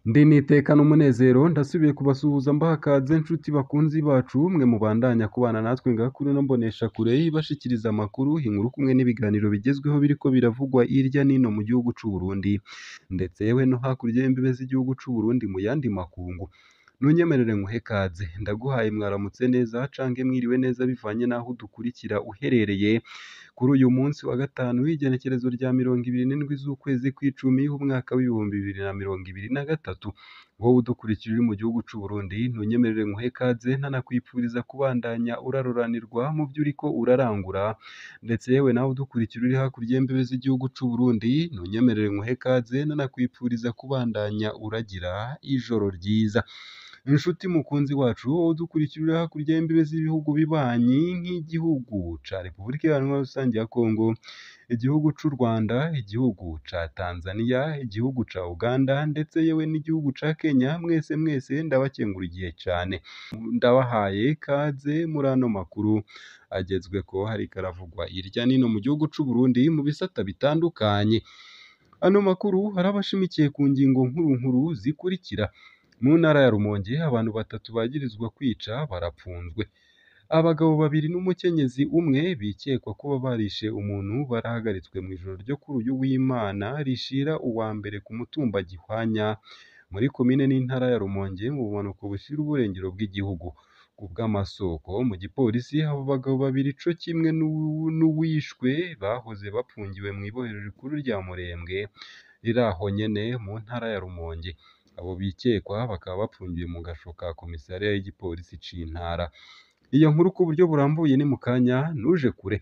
Ndi n'iteka n'umunezero ndasubiye kubasuhuza mbaha ikaze nshuti bakunzi bacu mwe mubandanya kubana natwe ngaha kuri ino mboneshakure ibashikiriza amakuru, inkuru kumwe n'ibiganiro bigezweho biriko biravugwa hirya n'ino mu gihugu c'u Burundi, ndetse yewe no hakurya y'imbibe z'igihugu c'u Burundi mu yandi makungu. Nunyemerere nkuhe ikaze, ndaguhaye mwaramutse neza canke mwiriwe neza bivanye n'aho udukurikira uherereye, kuri uyu munsi wa gatanu w'igenekerezo rya 27 z'ukwezi kw'icumi umwaka w'2023. Wowe udukurikira uri mu gihugu c'u Burundi, ntunyemerere nkuhe ikaze ntanakwipfuriza kubandanya uraroranirwa mu vyo uriko urarangura, ndetse yewe nawe udukurikira uri hakurya y'imbibe z'igihugu c'u Burundi, ntunyemerere nkuhe ikaze ntanakwipfuriza kubandanya uragira ijoro ryiza. Inshuti mukunzi wacu, wowe udukurikira uri hakurya y'imbibe z'ibihugu bibanyi nk'igihugu ca Repubulika Iharanira Rusange ya Kongo, igihugu c'u Rwanda, igihugu ca Tanzania, igihugu ca Uganda, ndetse yewe n'igihugu ca Kenya, mwese mwese ndabakengurikiye cane. Ndabahaye ikaze muri ano makuru agezweko hariko aravugwa hirya n'ino mu gihugu c'u Burundi mu bisata bitandukanye. Ano makuru arabashimikiye ku ngingo nkuru nkuru zikurikira: mu ntara ya Rumonge abantu batatu bagirizwa kwica barapfunzwe, abagabo babiri n'umukenyezi umwe bikekwa kuba barishe umuntu barahagaritswe mw'ijoro ryo kuri uyu w'Imana rishira uwa mbere ku mutumba Gihwanya muri komine n'intara ya Rumonge mu bumanuko bushira uburengero bw'igihugu. Kubw'amasoko mu gipolisi, abo bagabo babiri co kimwe n'uwishwe bahoze bapfungiwe mw'ibohero rikuru rya Murembwe riri aho nyene mu ntara ya Rumonge. Abo bikekwa bakaba bapfungiwe mu gasho ka komisariya y'igipolisi c'intara. Iyo nkuru ku buryo burambuye ni mu kanya ntuje kure.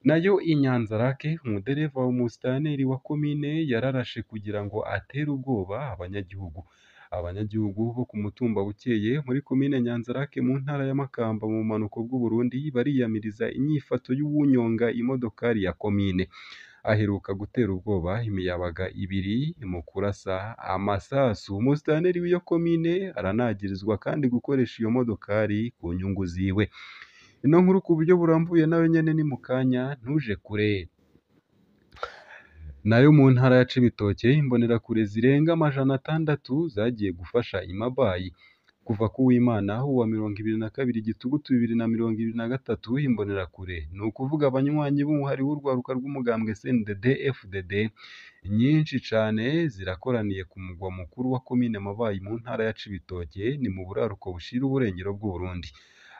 Nayo i Nyanzarake, umudereva w'umusitanteri wa komine yararashe kugira ngo atere ubwoba abanyagihugu. Abanyagihugu bo ku mutumba Bukeye muri komine Nyanzarake mu ntara ya Makamba mu bumanuko bw'Uburundi bariyamiriza inyifato y'uwunyonga imodokari ya komine. Aheruka gutera ubwoba imiyabaga ibiri mu kurasa amasasu. Umusitanteri w'iyo komine aranagirizwa kandi gukoresha iyo modokari ku nyungu ziwe. Ino nkuru ku buryo burambuye nayo nyene ni mu kanya ntuje kure. Nayo mu ntara ya Cibitoke imbonerakure zirenga 600 zagiye gufasha i Mabayi. Kuva ku w'Imana uwa 22 Gitugutu 2023, imbonerakure ni ukuvuga abanywanyi b'umuhari w'urwaruka rw'umugambwe CNDD FDD nyinshi cane zirakoraniye ku mugwa mukuru wa komine Mabayi mu ntara ya Cibitoke, ni mu buraruko bushira uburengero bw'Uburundi.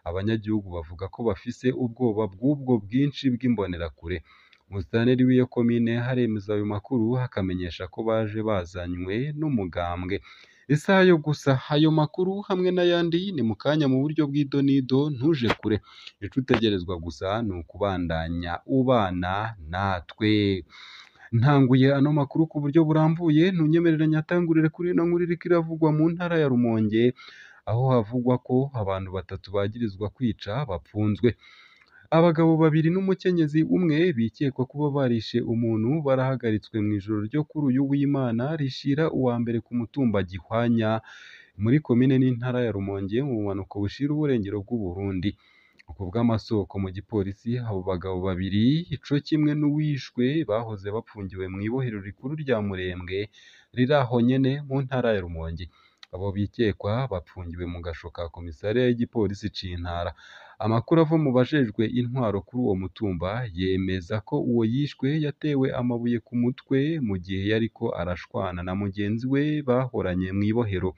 Abanyagihugu bavuga ko bafise ubwoba bw'ubwo bwinshi bw'imbonerakure. Umusitanteri w'iyo komine aremeza ayo makuru akamenyesha ko baje bazanywe n'umugambwe. Isaha yo gusa ayo makuru hamwe n'ayandi ni mu kanya mu buryo bw'idonido ntuje kure. Ico utegerezwa gusa ni ukubandanya ubana natwe. Ntanguye ano makuru ku buryo burambuye, ntunyemerere nyatangurire kuri ino nkuru iriko iravugwa mu ntara ya Rumonge, aho havugwa ko abantu batatu bagirizwa kwica bapfunzwe. Abagabo babiri n'umukenyezi umwe bikekwa kuba barishe umuntu barahagaritswe mw'ijoro ryo kuri uyu w'Imana rishira uwa mbere ku mutumba Gihwanya muri komine n'intara ya Rumonge mu bumanuko bushira uburengero bw'Uburundi. Kubw'amasoko mu gipolisi, abo bagabo babiri co kimwe n'uwishwe bahoze bapfungiwe mw'ibohero rikuru rya Murembwe riri aho nyene mu ntara ya Rumonge. Abo bikekwa bapfungiwe mu gasho ka komisariya y'igipolisi c'intara. Amakuru ava mu bajejwe intwaro kuri uwo mutumba yemeza ko uwo yishwe yatewe amabuye ku mutwe mu gihe yariko arashwana na mugenzi we bahoranye mw'ibohero.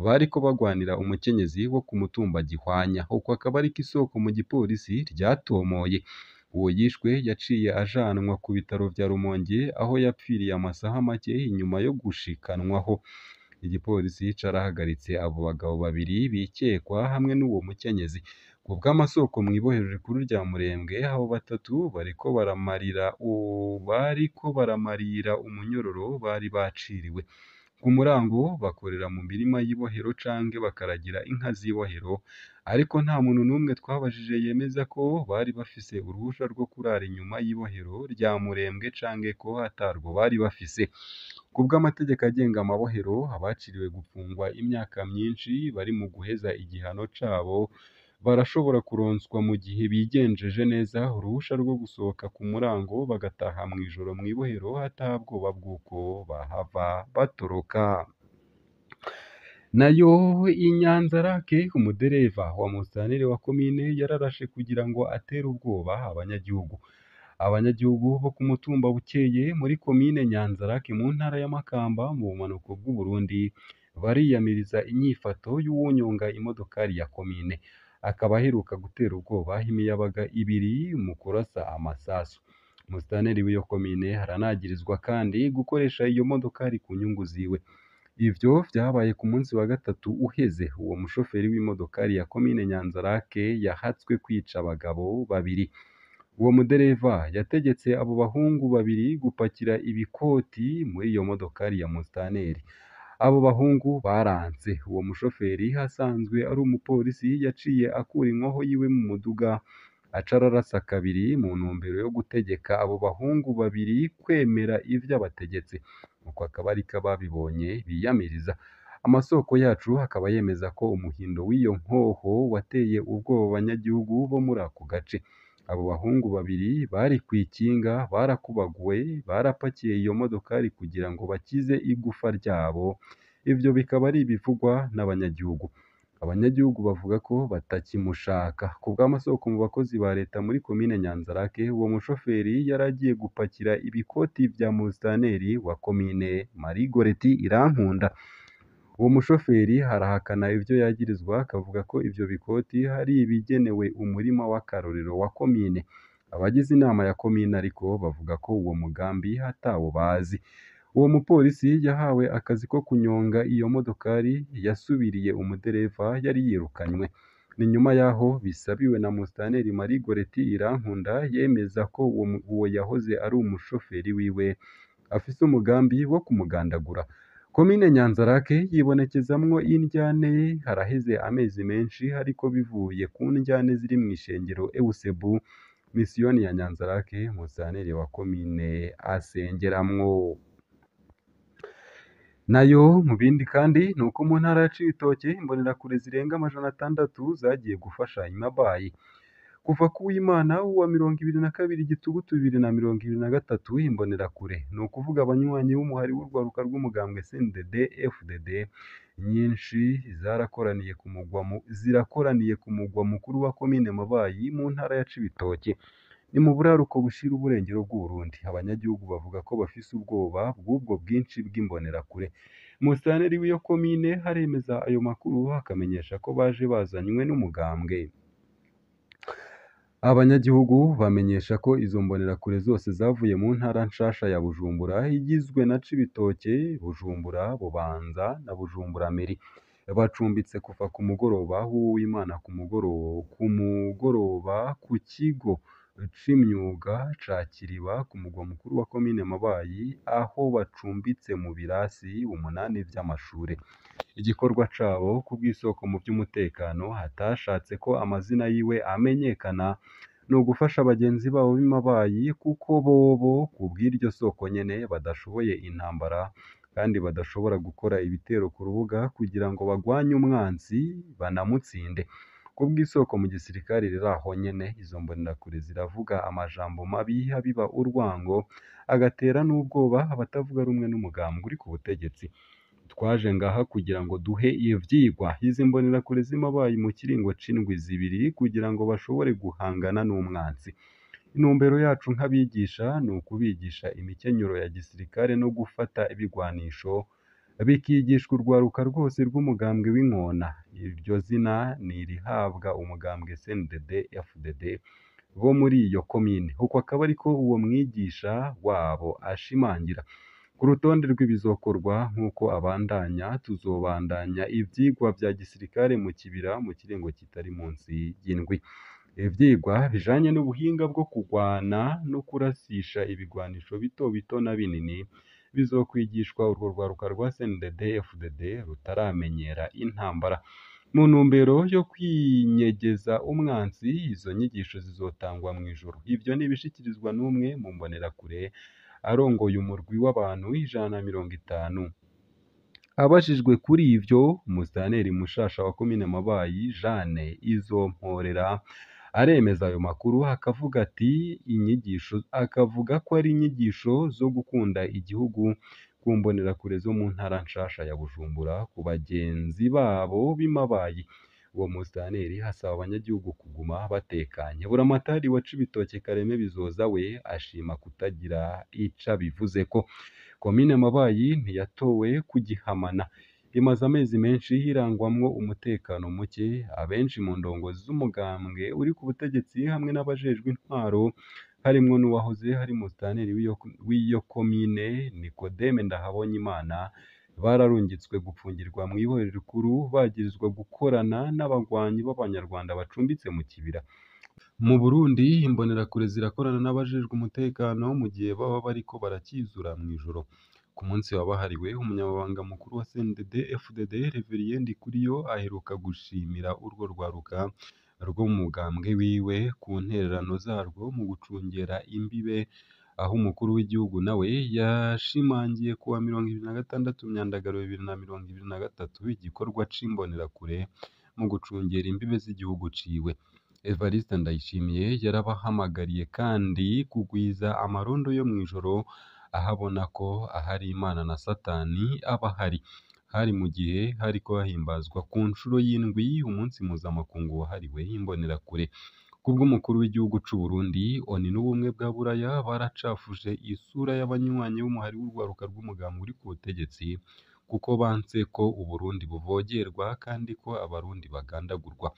Bariko bagwanira umukenyezi wo ku mutumba Gihwanya. Uko akaba ariko isoko mu gipolisi ryatomoye. Uwo yishwe yaciye ajanwa ku bitaro vya Rumonge aho yapfiriye amasaha make inyuma yo gushikanwaho. Igipolisi carahagaritse abo bagabo babiri bikekwa hamwe n'uwo mukenyezi. Kubw'amasoko mw'ibohero rikuru rya Murembwe, abo batatu bariko baramarira umunyororo bari baciriwe. Ku murango bakorera mu mirima y'ibohero canke bakaragira inka z'ibohero, ariko nta muntu n'umwe twabajije yemeza ko bari bafise uruhusha rwo kurara inyuma y'ibohero rya Murembwe canke ko atarwo bari bafise. Kubw'amategeko agenga amabohero, abaciriwe gupfungwa imyaka myinshi bari mu guheza igihano cabo barashobora kuronswa mu gihe bigenjeje neza uruhusha rwo gusohoka ku murango bagataha mw'ijoro mw'ibohero ata bwoba bw'uko bahava batoroka. Nayo i Nyanzarake, umudereva wa musitanteri wa komine yararashe kugira ngo atere ubwoba abanyagihugu. Abanyagihugu bo ku mutumba Bukeye muri komine Nyanzarake mu ntara ya Makamba mu bumanuko bw'Uburundi bariyamiriza inyifato y'uwunyonga imodokari ya komine, akaba aheruka gutera ubwoba imiyabaga ibiri mu kurasa amasasu. Musitanteri w'iyo komine aranagirizwa kandi gukoresha iyo modokari ku nyungu ziwe. Ivyo vyabaye ku munsi wa gatatu uheze. Uwo mushoferi w'imodokari ya komine Nyanzarake yahatswe kwica abagabo babiri. Uwo mudereva yategetse abo bahungu babiri gupakira ibikoti muri iyo modokari ya musitanteri. Abo bahungu baranse. Uwo mushoferi asanzwe ari umupolisi yaciye akura inkoho yiwe mu muduga aca ararasa kabiri mu ntumbero yo gutegeka abo bahungu babiri kwemera ivyo abategetse. Uko akaba ariko ababibonye biyamiriza. Amasoko yacu akaba yemeza ko umuhindo w'iyo nkoho wateye ubwoba abanyagihugu bo muri ako gace. Abo bahungu babiri bari kw'ikinga barakubaguwe, barapakiye iyo modokari kugira ngo bakize igufa ryabo. Ivyo bikaba ari ibivugwa n'abanyagihugu. Abanyagihugu bavuga ko batakimushaka. Ku bw'amasoko mu bakozi ba leta muri komine Nyanzarake, uwo mushoferi yari agiye gupakira ibikoti vya musitanteri wa komine Marie Goretti Irankunda. Uwo mushoferi arahakana ivyo yagirizwa, akavuga ko ivyo bikoti hari ibigenewe umurima w'akarorero wa komine. Abagize inama ya komine ariko bavuga ko uwo mugambi atawo bazi. Uwo mupolisi yahawe akazi ko kunyonga iyo modokari yasubiriye umudereva yari yirukanywe. Ni nyuma yaho bisabiwe na musitanteri Marie Goretti Irankunda yemeza ko uwo yahoze ari umushoferi wiwe afise umugambi wo kumugandagura. Komine Nyanzarake yibonekezamwo indyane haraheze amezi menshi, ariko bivuye ku ndyane ziri mw'ishengero Eusebu misiyoni ya Nyanzarake musitanteri wa komine asengeramwo. Nayo mu bindi kandi ni uko mu ntara ya Cibitoke imbonerakure zirenga 600 zagiye gufasha imabayi. Kuva ku w'Imana wa 22 Gitugutu 2023, imbonerakure ni ukuvuga abanywanyi b'umuhari w'urwaruka rw'umugambwe CNDD FDD nyinshi zarakoraniye ku mugwa zirakoraniye ku mugwa mukuru wa komine Mabayi mu ntara ya Cibitoke. Ni mu buraruko bushira uburengero bw'Uburundi. Abanyagihugu bavuga ko bafise ubwoba bw'ubwo bwinshi bw'imbonerakure. Musitanteri w'iyo komine aremeza ayo makuru, akamenyesha ko baje bazanywe n'umugambwe. Abanyagihugu bamenyesha ko izo mbonerakure zose zavuye mu ntara nshasha ya Bujumbura igizwe na Cibitoke, Bujumbura, Bubanza na Bujumbura Meri. Bacumbitse kuva ku mugoroba w'Uwimana ku mugoroba ku kigo c'imyuga ca Kiriba ku mugwa mukuru wa komine Mabayi, aho bacumbitse mu birasi 8 vy'amashure. Igikorwa cabo ku bw'isoko mu vy'umutekano hatashatse ko amazina yiwe amenyekana, ni ugufasha bagenzi babo b'i Mabayi kuko bobo ku bw'iryo soko nyene badashoboye intambara kandi badashobora gukora ibitero ku rubuga kugira ngo bagwanye umwansi banamutsinde. Ku bw'isoko mu gisirikare riri aho nyene, izo mbonerakure ziravuga amajambo mabi abiba urwango agatera n'ubwoba abatavuga rumwe n'umugambwe uri ku butegetsi. Twaje ngaha kugira ngo duhe ivyigwa izi mbonerakure z'i Mabayi mu kiringo c'indwi zibiri kugira ngo bashobore guhangana n'umwansi. Intumbero yacu nk'abigisha ni ukubigisha imikenyero ya gisirikare no gufata ibigwanisho, bikigishwa urwaruka rwose rw'umugambwe w'inkona. Iryo zina ni irihabwa umugambwe CNDD FDD bo muri iyo komine. Uko akaba ariko uwo mwigisha wabo ashimangira. Ku rutonde rw'ibizokorwa nk'uko abandanya, tuzobandanya ivyigwa vya gisirikare mu Kibira mu kiringo kitari munsi y'indwi. Ivyigwa bijanye n'ubuhinga bwo kugwana no kurasisha ibigwanisho bito bito na binini bizokwigishwa urwo rwaruka rwa CNDD FDD rutaramenyera intambara. Mu ntumbero yo kwinyegeza umwansi, izo nyigisho zizotangwa mw'ijoro. Ivyo nibishikirizwa n'umwe mu mbonerakure arongoye umurwi w'abantu 150. Abajijwe kuri ivyo, umusitanteri mushasha wa komine Mabayi Jeanne Izomporera aremeza ayo makuru, akavuga ati inyigisho, akavuga ko ari inyigisho zo gukunda igihugu, ku mbonerakure zo mu ntara nshasha ya Bujumbura ku bagenzi babo b'imabayi. Uwo musitanteri asaba abanyagihugu kuguma batekanye. Buramatari wa Cibitoke Kareme Bizoza we ashima kutagira ico abivuzeko. Komine Mabayi ntiyatowe kugihamana, imaze amezi menshi irangwamwo umutekano muke. Abenshi mu ndongozi z'umugambwe uri ku butegetsi hamwe n'abajejwe intwaro, harimwo n'uwahoze ari musitanteri w'iyo komine Nikodeme Ndahabonyimana, bararungitswe gupfungirwa mw'ibohero rikuru bagirizwa gukorana n'abagwanyi b'abanyarwanda bacumbitse mu kibira. Mu Burundi imbonerakure zirakorana n'abajejwe umutekano mu gihe baba bariko barakizura mw'ijoro. Ku munsi wabahariwe, umunyamabanga mukuru wa CNDD FDD Reverien Ndikuriyo aheruka gushimira urwo rwaruka rwo mu mugambwe wiwe ku ntererano zarwo mu gucungera imbibe, aho umukuru w'igihugu nawe yashimangiye kuwa 26 Myandagaro 2023 igikorwa c'imbonerakure mu gucungera imbibe z'igihugu ciwe. Evariste Ndayishimiye yarabahamagariye kandi kugwiza amarondo yo mw'ijoro, aho abona ko ahari Imana na Satani aba ahari. Hari mu gihe hariko hahimbazwa ku nshuro y'indwi umunsi mpuzamakungu wahariwe imbonerakure. Kubw'umukuru w'igihugu c'u Burundi, ONU n'ubumwe bwa Buraya baracafuje isura y'abanywanyi b'umuhari w'urwaruka rw'umugambwe uri ku butegetsi, kuko banse ko Uburundi buvogerwa kandi ko abarundi bagandagurwa.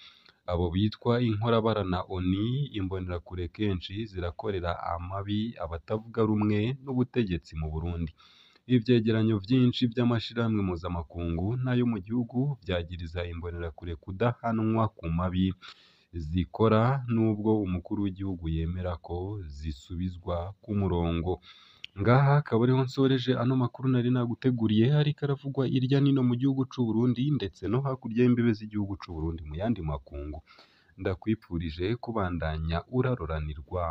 Abo bitwa inkorabara na ONU, imbonerakure kenshi zirakorera amabi abatavuga rumwe n'ubutegetsi mu Burundi. Ivyegeranyo vyinshi vy'amashirahamwe mpuzamakungu n'ayo mu gihugu vyagiriza imbonerakure kudahanwa ku mabi zikora, nubwo umukuru w'igihugu yemera ko zisubizwa ku murongo. Ngaha akaba ariho nsoreje ano makuru nari naguteguriye, ariko aravugwa irya nino mu gihugu c'u Burundi ndetse no hakurya y'imbibe z'igihugu c'u Burundi mu yandi makungu. Ndakwipfurije kubandanya uraroranirwa.